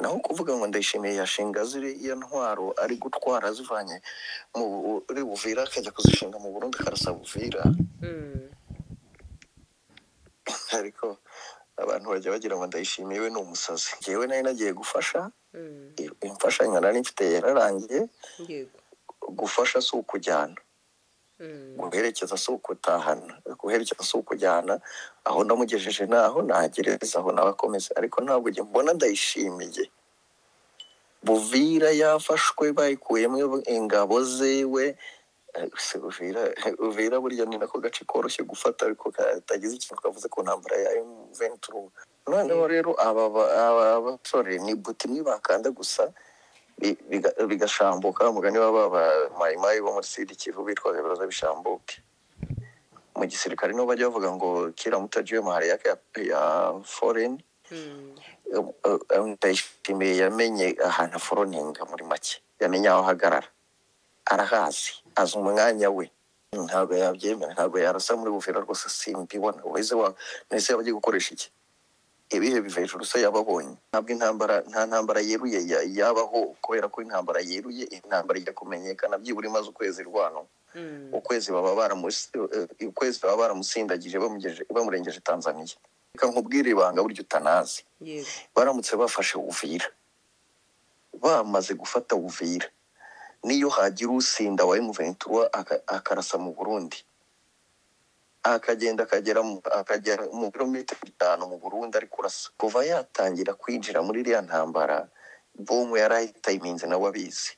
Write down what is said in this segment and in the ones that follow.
Naho kuvuga ngo Ndayishimiye yashinga ziriya ntwaro ari gutwara azivanye muri Buvira akajya kuzishinga mu Burundi akarasa Buvira, ariko abantu bajya bagira ngo Ndayishimiye we ni umusazi. Njyewe nari nagiye gufasha, imfashanyo nari mfite yararangiye. Gufasha si ukujyana, guherekeza si ukutahana, guherekeza si ukujyana. Aho ndamugejeje naho nagereza aho nawe akomeza, ariko ntabwo njye mbona Ndayishimiye. Buvira yafashwe bayikuyemo ingabo ziwe. Se Uvira burya ni nako gace koroshye gufata, ariko katagize ikintu kavuze ku ntambara ya M23. Noneho rero aba basore ni buti imwe bakanda gusa bigashambuka. Umugani w'aba Mayimayi bo muri Sud Kivu bitwaga ibibazo bishambuke. Mu gisirikare niho bajya bavuga ngo kila mtu ajue mahali yake ya foreign. Ndayishimiye yamenye ahantu aforoninga, muri make yamenye aho ahagarara, arahazi, azi umwanya we. Ntabwo yabyemera, ntabwo yarasa muri Buvira rwose, simbibona. Wese wa nese yaba agiye gukoresha iki? Ibihe biva hejuru se yababonye? Ntabwo intambara, nta ntambara yeruye yabaho, kubera ko intambara yeruye, intambara ijya kumenyekana byibura imaze ukwezi rwano. Ukwezi baba baramusindagije, bamugejeje, bamurengeje Tanzania. Reka nkubwire ibanga burya utanazi. Baramutse bafashe Uvira, bamaze gufata Uvira, niyo hagira usinda wa M23 akarasa mu Burundi, akagenda akagera mu birometero 5 mu Burundi ari kurasa, kuva yatangira kwinjira muri iriya ntambara, bomu yarayitayiminze, nawe abizi.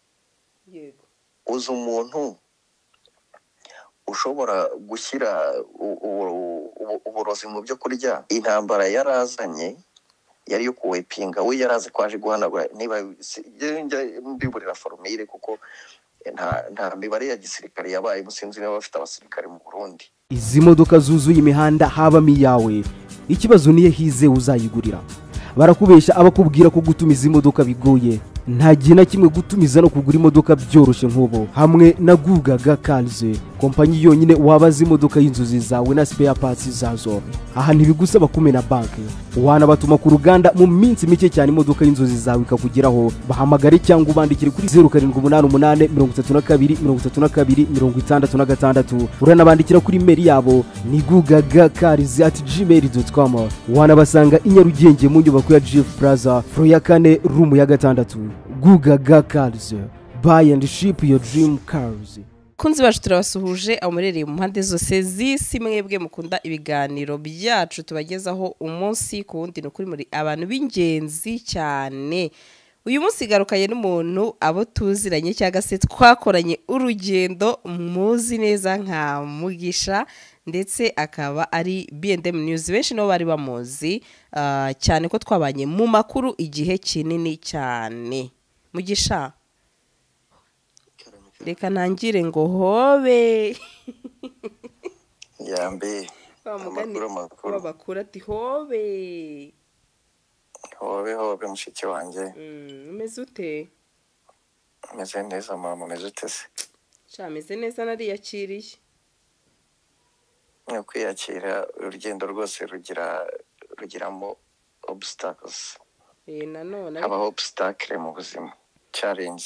Uzi umuntu ushobora gushyira uburozi mu byo kurya? Intambara yarazanye yari yo kuwepinga, we yarazi ko aje guhanagura. Niba njya mbiburira formule, kuko nta mibare ya gisirikare yabaye, sinzi niba bafite abasirikare mu Burundi. Izi modoka zuzuye imihanda habamo iyawe? Ikibazo niyo hize uzayigurira. Barakubesha abakubwira ko gutumiza imodoka bigoye. Nta gihe na kimwe gutumiza no kugura imodoka byoroshye nk'ubu hamwe na Gugaga Cars, kompanyi yonyine wabaza imodoka y'inzozi zawe na spare parts zazo. Aha ntibigusaba kumena banki, wanabatuma ku ruganda, mu minsi mike cyane imodoka y'inzozi zawe ikakugeraho. Bahamagare cyangwa ubandikire kuri 0788 32 32 66. Uranabandikira kuri email yabo ni gugagacars@gmail.com. Wanabasanga i Nyarugenge mu nyubako ya GF Plaza, floor ya kane, room ya gatandatu. Gugaga Cars, buy and ship your dream cars. Kunzi bacu, turabasuhuje aho murereye mu mpande zose z'isi, mwebwe mukunda ibiganiro byacu tubagezaho umunsi ku wundi. Ni ukuri muri abantu b'ingenzi cyane. Uyu munsi garukanye n'umuntu abo tuziranye cyangwa se twakoranye urugendo muzi neza nka Mugisha, ndetse akaba ari B&M News. Benshi nabo bari bamuzi, cyane ko twabanye mu makuru igihe kinini cyane. Mugisha, reka ntangire ngo hobe. Yambe. Wa mugani Amakuru, amakuru. w'abakuru ati hobe. Hobe hobe, mushiki wanjye. Umeze ute? Meze neza mama, umeze ute se? Sha, meze neza, nariyakiriye. Ni ukwiyakira, urugendo rwose rugiramo obstacles. Nanone Habaho obstacle mu buzima, challenge.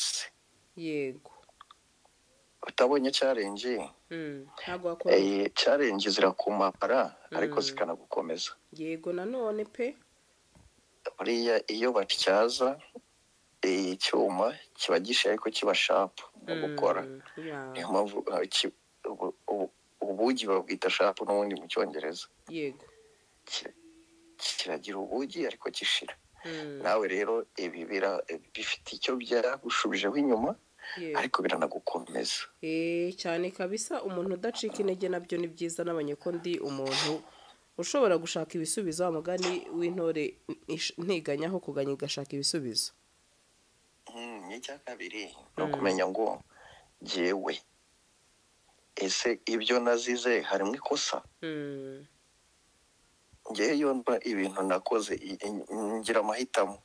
Utabonye challenge, Ntabwo wakora. Challenge zirakumara ariko zikanagukomeza. Yego, nanone pe. Buriya iyo batyaza icyuma kiba gishaye ariko kiba sharp mu gukora. Niyo mpamvu ubugi babwita sharp n'ubundi mu Cyongereza. Kiragira ubugi ariko gishira. Nawe rero ibi bifite icyo byagushubijeho inyuma, ariko biranagukomeza. Cyane kabisa, umuntu udacika intege nabyo ni byiza. Nabonye ko ndi umuntu ushobora gushaka ibisubizo. Wa mugani w'intore ntiganyaho kuganya igashaka ibisubizo. N'icya kabiri ni ukumenya ngo jyewe ese ibyo nazize harimo ikosa? Ngewe iyo mba ibintu nakoze ngira amahitamo.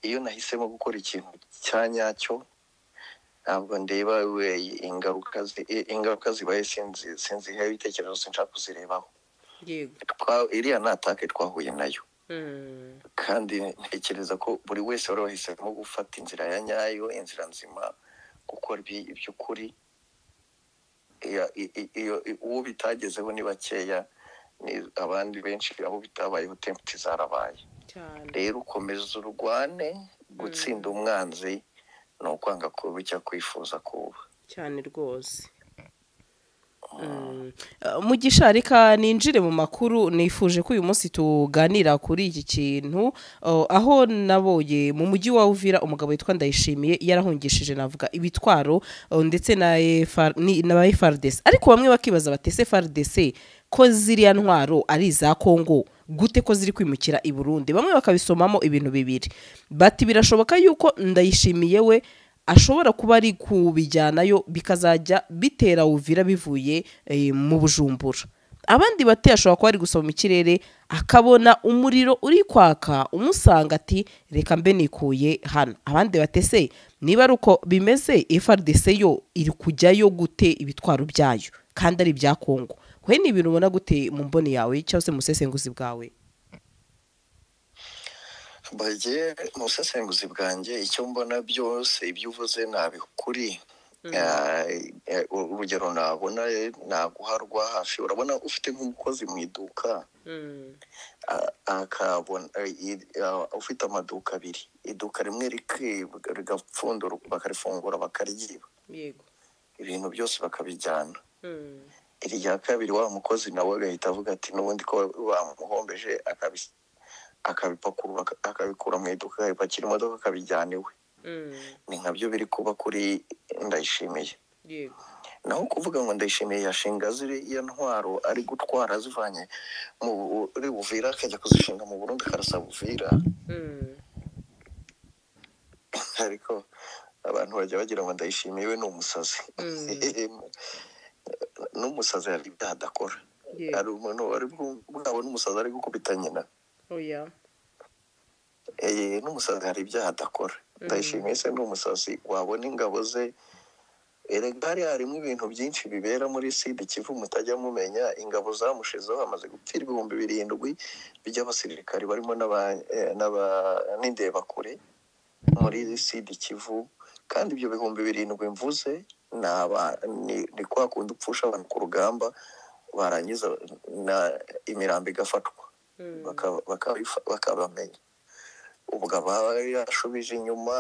Iyo nahisemo gukora ikintu cya nyacyo, ntabwo ndeba we ingaruka zibaye, sinzi ibitekerezo, sinshaka kuzirebaho. Iriya ni attack twahuye nayo. Kandi ntekereza ko buri wese wari wahisemo gufata inzira ya nyayo, inzira nzima, gukora iby'ukuri, uwo bitagezeho ni bakeya, ni abandi benshi abo bitabayeho temputi zarabaye. Rero ukomeza urwane, gutsinda umwanzi ni ukwanga kuba icyo kwifuza kuba. Cyane rwose. Mugisha, reka ninjire mu makuru. Nifuje ko uyu munsi tuganira kuri iki kintu, aho nabonye mu mujyi wa Uvira umugabo witwa Ndayishimiye yarahungishije, navuga, ibitwaro, ndetse na FARDC. Ariko bamwe bakibaza bati: ese FARDC ko ziriya ntwaro ari iza Kongo, gute ko ziri kwimukira i Burundi? Bamwe bakabisomamo ibintu bibiri, bati birashoboka yuko Ndayishimiye we ashobora kuba ari kubijyanayo, bikazajya bitera Uvira bivuye mu Bujumbura. Abandi bati ashobora kuba ari gusoma mu kirere, akabona umuriro uri kwaka umusanga, ati reka mbe nikuye hano. Abandi bati se niba ari uko bimeze, FARDC yo iri kujyayo gute ibitwaro byayo kandi ari ibya Kongo? We ni ibintu ubona gute mu mboni yawe cyangwa se mu busesenguzi bwawe? Bagiye mu busesenguzi bwanjye, icyo mbona, byose ibyo uvuze nabikuri. Urugero nabona naguharwa hafi, urabona ufite nk'umukozi mu iduka, akabona ufite amaduka abiri, iduka rimwe rikibwa, rigapfundura, bakarifungura, bakaryiba, ibintu byose bakabijyana. Irya kabiri, wa mukozi nawe agahita avuga ati n'ubundi ko bamuhombeje, akabipakurura, akabikura mu iduka, akabipakira imodoka, akabijyana iwe. Ni nkabyo biri kuba kuri Ndayishimiye. Naho kuvuga ngo Ndayishimiye yashinga ziriya ntwaro ari gutwara azivanye muri Buvira akajya kuzishinga mu Burundi, akarasa Buvira, ariko abantu bajya bagira ngo Ndayishimiye we ni umusazi. N'umusazi hari ibyaha adakora. Hari umuntu wari bwabona umusazi ari gukubita nyina? Oya. N'umusazi hari ibyaha adakora. Ndayishimiye se ni umusazi wabona ingabo ze? Erega hariya harimo ibintu byinshi bibera muri Sud Kivu mutajya mumenya. Ingabo zamushizeho, hamaze gupfira 7000 by'abasirikari, barimo n'indebakure muri Sud Kivu. Kandi ibyo 7000 mvuze ni kwa kundi upfusha abantu ku rugamba, barangiza na imirambo igafatwa, bakabamenya. Ubwo aba yashubije inyuma,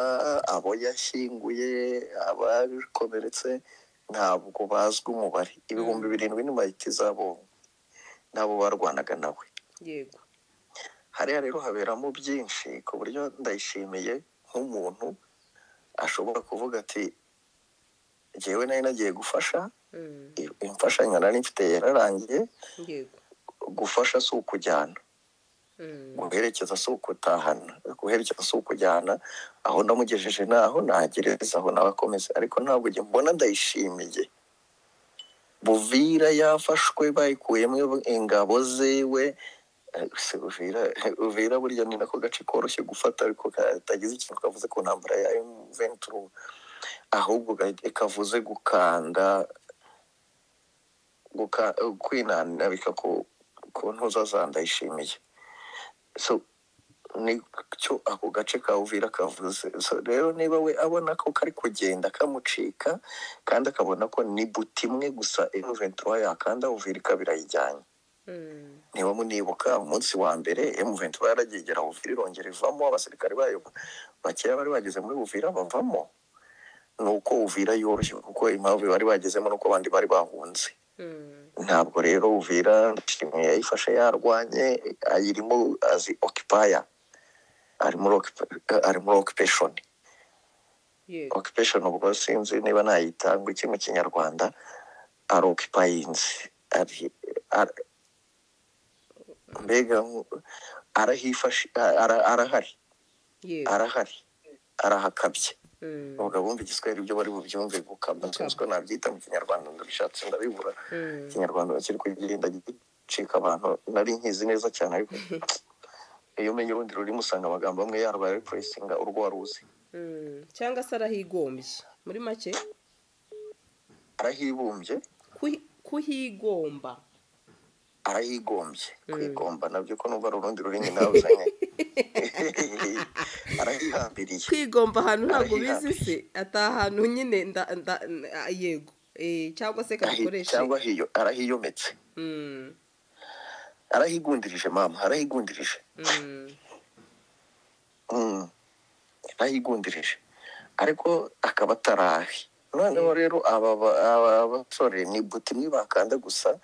abo yashyinguye, abakomeretse, ntabwo bazwi umubare. 7000 ni mayiti zabo n'abo barwanaga nawe. Hariya rero haberamo byinshi, ku buryo Ndayishimiye nk'umuntu ashobora kuvuga ati njyewe nari nagiye gufasha, imfashanyo nari mfite yararangiye. Gufasha si ukujyana, guherekeza si ukutahana, guherekeza si ukujyana. Aho ndamugejeje naho nagereza aho nawe akomeza. Ariko ntabwo njye mbona Ndayishimiye, Buvira yafashwe, bayikuyemo ingabo ziwe. Se Uvira burya ni nako gace koroshye gufata, ariko katagize ikintu kavuze ku ntambara ya M23, ahubwo kavuze gukanda, kwinanabika ku ntuza za Ndayishimiye. So nicyo ako gace ka Uvira kavuze. So rero niba we abona ko kari kugenda kamucika, kandi akabona ko ni buti imwe gusa M23 yakanda, Uvira ikaba irayijyanye. Niba munibuka umunsi wa mbere, M23 yaragiye igera Uvira, irongera ivamo. Abasirikare bayo bakeya bari bageze muri Uvira bavamo. Ni uko Uvira yoroshye, kuko impamvu bari bagezemo nuko abandi bari bahunze. Ntabwo rero Uvira Ndayishimiye yayifashe yarwanye, ayirimo azi occupier, ari muri occupation. Occupation ubwo sinzi niba nayita ngo iki mu Kinyarwanda. Ari occupyinze, ari mbega arahifashe, arahari, arahari, arahakabye. Ubwo bumva Igiswahili ibyo bari bubyumve, gukabya. Gukabya. Sinzi ko nabyita mu Kinyarwanda, ndabishatse ndabibura. Ikinyarwanda kiri kugenda gicika abantu. Nari nkizi neza cyane, ariko iyo umenya urundi rurimi usanga amagambo amwe yarwaye replacinga urwo wari uzi. Cyangwa se arahigombye muri make. Arahibumbye. Kuhigomba. Arahigombye. Kwigomba nabyo ko numva ari urundi rurimi nawe uzanye. Arahihambiriye. Kwigomba ahantu ntabwo ubizi se? Atahantu nyine yego, cyangwa se kadukoreshe cyangwa arahiyometse. Arahigundirije mama, arahigundirije. Arahigundirije ariko akaba atarahi. Noneho rero aba basore ni buti imwe bakanda gusa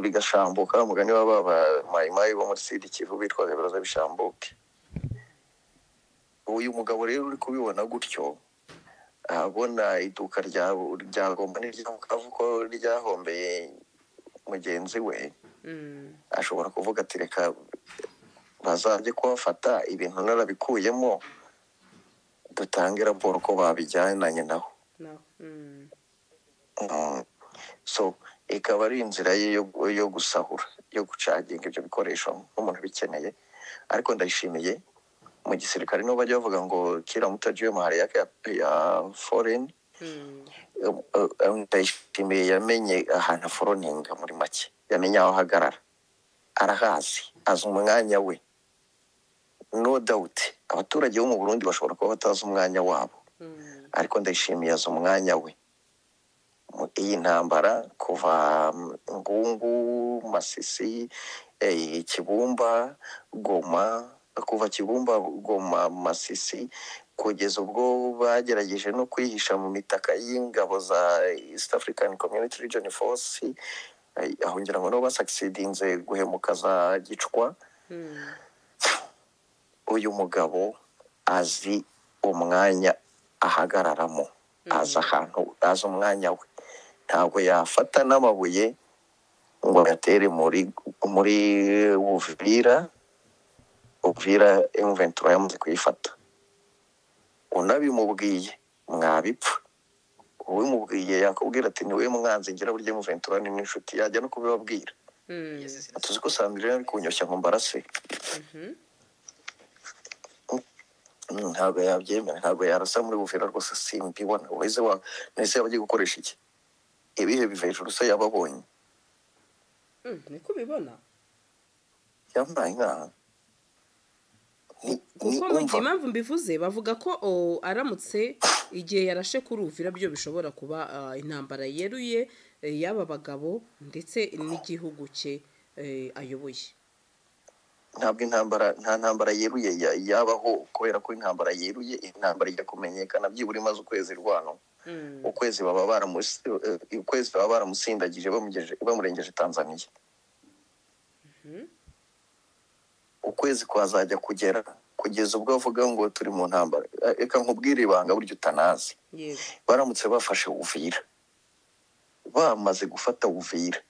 bigashambuka, umugani w'aba mayimayi bo muri Sud Kivu bitwaga biroza bishambuke. Uyu mugabo rero uri kubibona gutyo, abona iduka rya Goma n'irya Bukavu ko ryahombeye mugenzi we, ashobora kuvuga ati reka bazajye kubafata ibintu narabikuyemo, dutange raporo ko babijyananye naho. So ikaba ari inzira ye yo gusahura, yo gucaginga ibyo bikoresho nk'umuntu ubikeneye. Ariko ndayishimiye mu gisirikare niho bajya bavuga ngo kila mtu ajue mahali yake ya foreign. Ndayishimiye yamenye ahantu aforoninga, muri make yamenye aho ahagarara, arahazi, azi umwanya we. No doubt abaturage bo mu Burundi bashobora kuba batazi umwanya wabo, ariko ndayishimiye azi umwanya we. Iyi ntambara kuva Ngungu, Masisi, Kibumba, Goma, kuva Kibumba, Goma, Masisi, kugeza ubwo bagerageje no kwihisha mu mitaka y'ingabo za East African Community Region Force, aho ngira ngo nabo basakisidinze guhemuka za Gicwa. Uyu mugabo azi umwanya ahagararamo, azi ahantu, azi umwanya we. Ntabwo yafata n'amabuye ngo ayatere muri Uvira. Uvira M23 yamaze kuyifata. Unabimubwiye mwabipfa, uwimubwiye yakubwira ati niwe mwanzi ngira burya M23 ni n'inshuti, yajya no kubibabwira. Tuzi ko Sandrine ari kunyoshya ngo mbarase. Ntabwo yabyemera, ntabwo yarasa muri Uvira rwose, simbibona. Wese wa nese yabagiye gukoresha iki? Ibihe biva hejuru se yababonye? Niko bibona. Yambaye nka kuko mu gihe impamvu mbivuze bavuga ko aramutse igihe yarashe kuri Uvira byo bishobora kuba intambara yeruye y'aba bagabo ndetse n'igihugu cye ayoboye. Ntabwo intambara, nta ntambara yeruye yabaho, kubera ko intambara yeruye, intambara ijya kumenyekana byibura imaze ukwezi rwano. Ukwezi baba baramusindagije bamurengeje Tanzania. Ukwezi kwazajya kugera kugeza ubwo avuga ngo turi mu ntambara. Reka nkubwire ibanga buryo utanazi. Baramutse bafashe Uvira, bamaze gufata Uvira,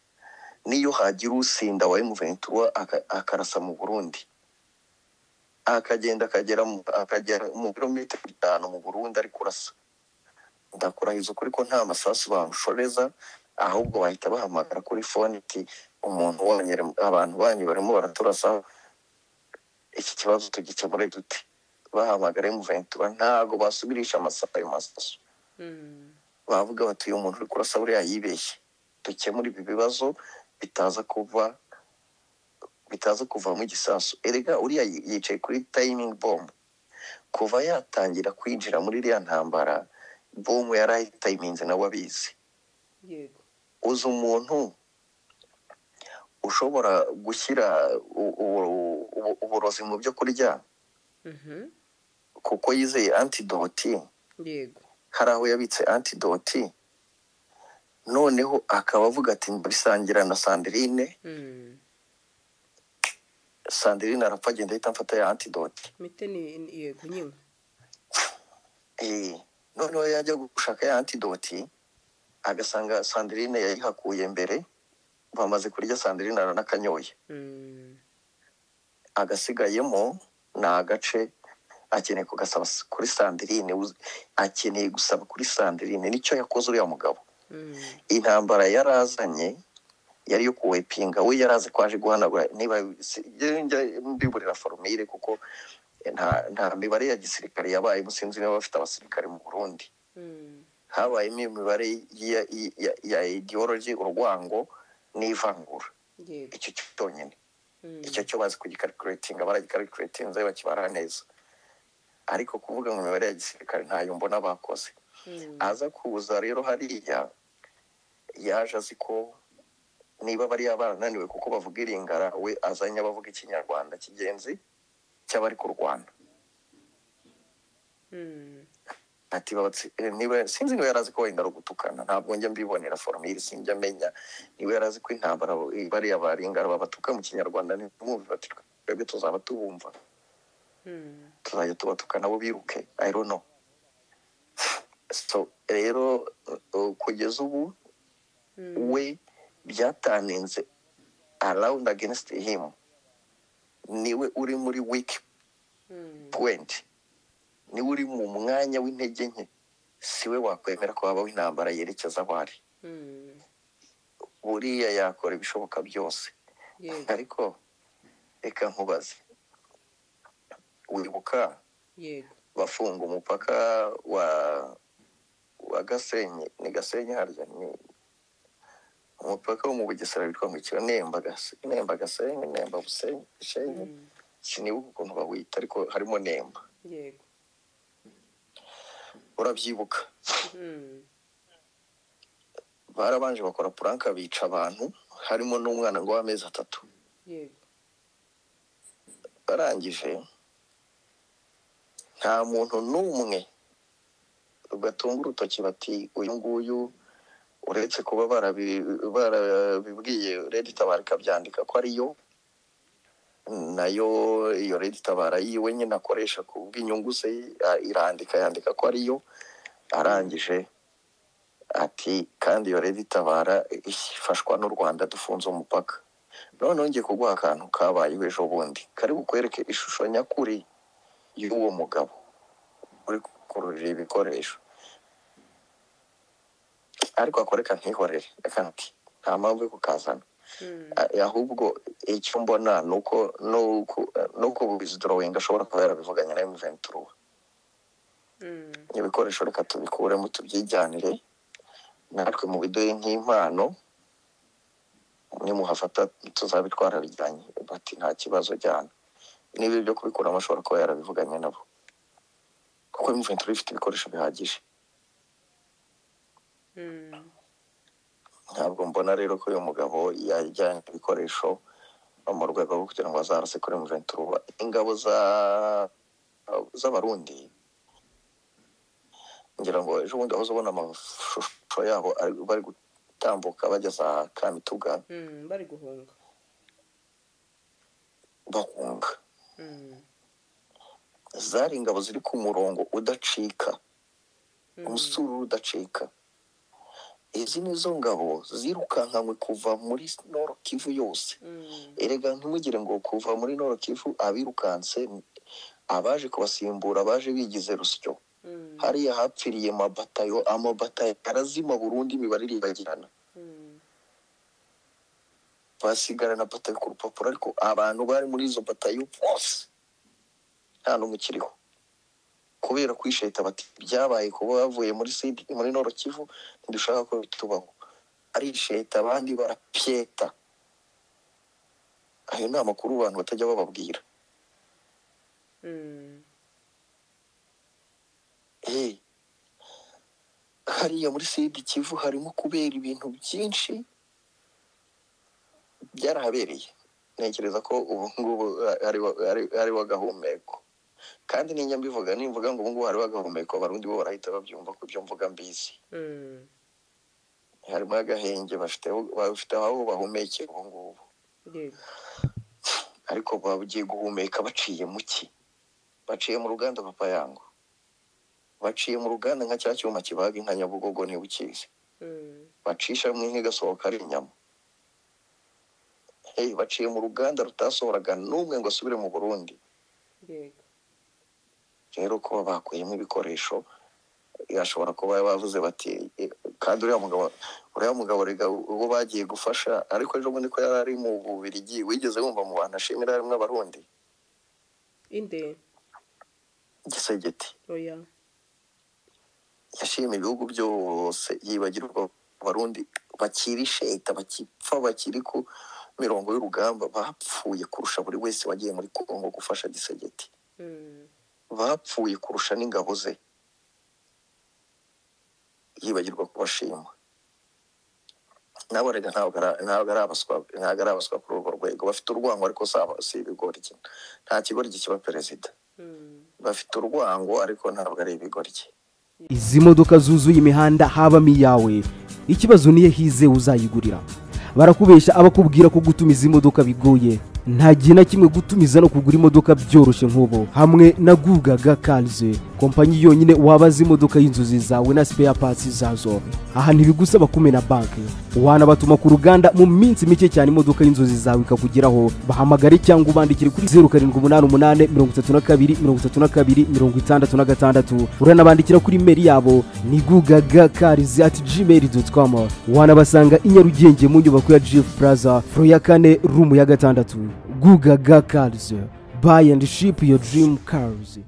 niyo hagira usinda wa M23 akarasa mu Burundi, akagenda akagera mu kilometero 5 mu Burundi ari kurasa, ndakurahiza ukuri ko nta masasu bamushoreza, ahubwo bahita bahamagara kuri phone iti umuntu wanyu, abantu banyu barimo baraturasa, iki kibazo tugikemure dute? Bahamagara M23, ntago basubirisha ayo masasu. Bavuga bati uyu muntu uri kurasa buriya yibeshye, dukemure ibi bibazo bitaza kuvamo igisasu. Erega uriya yicaye kuri timing bomb. Kuva yatangira kwinjira muri iriya ntambara, bomb yarayitayiminze nawe abizi. Yego. Uzi umuntu ushobora gushyira uburozi mu byo kurya, kuko yizeye antidote. Yego. Hari aho yabitse antidote, noneho akaba avuga ati mbisangira na Sandrine. Sandrine arapfa agenda ahita amfata ya antidote. Mite ni yego nyine. Noneho yajya gushaka ya antidote agasanga Sandrine yayihakuye mbere, bamaze kurya Sandrine aranakanyoye. Agasigayemo ni agace akeneye kugasaba kuri Sandrine, akeneye gusaba kuri Sandrine. Nicyo yakoze uriya mugabo. Intambara yarazanye yari yo kuwepinga, we yaraze kwaje guhanagura. Niba mbiburira formire, kuko nta mibare ya gisirikare yabaye, musinzi niba bafite abasirikare mu Burundi. Habayemo imibare ya ideology, urwango n'ivangura. Icyo cyonyine, icyo cyo bazi kugicalculatinga, baragicalculatinze bakibara neza. Ariko kuvuga ngo imibare ya gisirikare ntayo mbona bakoze. Aza kuza rero hariya, yaje azi ko niba bariya barananiwe kuko bavuga iringara, we azanye abavuga ikinyarwanda cy'ingenzi cy'abari kurwana. Ati niba sinzi niba yarazi ko wenda ari ugutukana, ntabwo njya mbibonera formule, sinjya menya niba yarazi ko intambara bariya baringara babatuka mu kinyarwanda ntibumve, bati twebwe tuzaba tubumva, tuzajya tubatuka nabo biruke. I don't know. So rero kugeza ubu we byaturninze around against him. Niwe uri muri weak point, niwe uri mu mwanya w'intege nke. Siwe wakwemera ko habaho intambara yerekeza aho ari. Buriya yakora ibishoboka byose. Ariko reka nkubaze, wibuka bafunga umupaka wa Gasenyi? Ni Gasenyi harya? Ni umupaka wo mu Bugesera witwa ngo iki? Nemba, Nemba Gasenyi, Nemba Busenyi, Senyi. Sinibuka ukuntu bawita, ariko harimo Nemba. Urabyibuka? Barabanje bakora prank, bica abantu harimo n'umwana ngo w'amezi 3. Barangije nta muntu n'umwe batunga urutoki bati uyu nguyu, uretse kuba barabibwiye Red Tabara ikabyandika ko ariyo nayo. Iyo Red Tabara yiwe nyine akoresha ku bw'inyungu ze, irandika, yandika ko ariyo. Arangije ati kandi iyo Red Tabara ifashwa n'u Rwanda, dufunze umupaka. Noneho ngiye kuguha akantu kabayeho ejo bundi kari bukwereke ishusho nyakuri y'uwo mugabo uri kururira ibikoresho. Ariko akoreka nkihorere, reka nti nta mpamvu yo kukazana. Ahubwo icyo mbona ni uko nuko withdrawing ashobora kuba yarabivuganye na M23. Ibikoresho reka tubikuremo tubyijyanire natwe mu biduhe nk'impano, nimuhafata tuzabitwara bijyanye. Bati nta kibazo, jyana. Niba ibyo kubikuramo ashobora kuba yarabivuganye nabo, kuko M23 ifite ibikoresho bihagije. Ntabwo mbona rero ko uyu mugabo yajyanye ibikoresho mu rwego rwo kugira ngo azarase kuri M23. Ingabo za z'abarundi, ngira ngo ejo bundi wahoze ubona amashusho yabo bari gutambuka bajya za Kamituga. Bari guhunga. Bahunga. Zari ingabo ziri ku murongo udacika, umusururu udacika. Izi ni zo ngabo zirukankanywe kuva muri Nord Kivu yose. Erega ntimugire ngo kuva muri Nord Kivu abirukanse, abaje kubasimbura baje bigize rusyo. Hariya hapfiriye mabatayo, amabatayo arazima burundu, imibare iribagirana. Basigarana batayo ku rupapuro, ariko abantu bari muri izo batayo bose nta n'umwe ukiriho kubera kwisheta, bati byabaye kuba bavuye muri Sud, muri Nord Kivu, ntidushaka ko bitubaho. Arisheta, abandi barapyeta. Ayo ni amakuru abantu batajya bababwira. Hariya muri Sud Kivu harimo kubera ibintu byinshi byarahabereye. Ntekereza ko ubu ngubu hariho agahumeko, kandi ninjya mbivuga, nimvuga ngo ubu ngubu hariho agahumeko, abarundi bo barahita babyumva ko ibyo mvuga mbizi. Harimo agahenge, bafite aho bahumekera ubu ngubu. Ariko bagiye guhumeka baciye mu ki? Baciye mu ruganda, papa yangu, baciye mu ruganda nka cya cyuma kibaga inka Nyabugogo, niba ukizi. Bacishamo inka igasohoka ari inyama. Hey, baciye mu ruganda rutasohoraga n'umwe ngo asubire mu Burundi. Rero kuba bakuyemo ibikoresho, yashobora kuba bavuze bati kandi uriya mugabo rega uwo bagiye gufasha. Ariko ejo bundi ko yari ari mu Bubiligi, wigeze wumva mu bantu ashimira harimo abarundi? Inde? Gisegeti. Oya. Yashima ibihugu byose, yibagirwa abarundi bakiri sheta, bakipfa, bakiri ku mirongo y'urugamba bapfuye kurusha buri wese wagiye muri Kongo gufasha Tshisekedi, bapfuye kurusha n'ingabo ze, yibagirwa kubashima. Nabo rega ntabwo ari abaswa kuri urwo rwego. Bafite urwango ariko si ibigoryi. Nta kigoryi kiba perezida. Bafite urwango ariko ntabwo ari ibigoryi. Izi modoka zuzuye imihanda habamo iyawe, ikibazo niyo hize uzayigurira. Barakubesha abakubwira ko gutumiza imodoka bigoye. Nta gihe na kimwe gutumiza no kugura imodoka byoroshye nk'ubu hamwe na Gugaga Cars, kompanyi yonyine wabaza imodoka y'inzozi zawe na spare parts zazo. Aha ntibigusaba kumena banki, wanabatuma ku ruganda mu minsi mike cyane imodoka y'inzozi zawe ikakugeraho. Bahamagare cyangwa ubandikire kuri 0788 32 32 66. Uranabandikira kuri email yabo ni gugagacars@gmail.com. Wanabasanga i Nyarugenge mu nyubako ya Jeff Plaza, floor ya 4, room ya 6. Gugaga Cars, buy and ship your dream cars.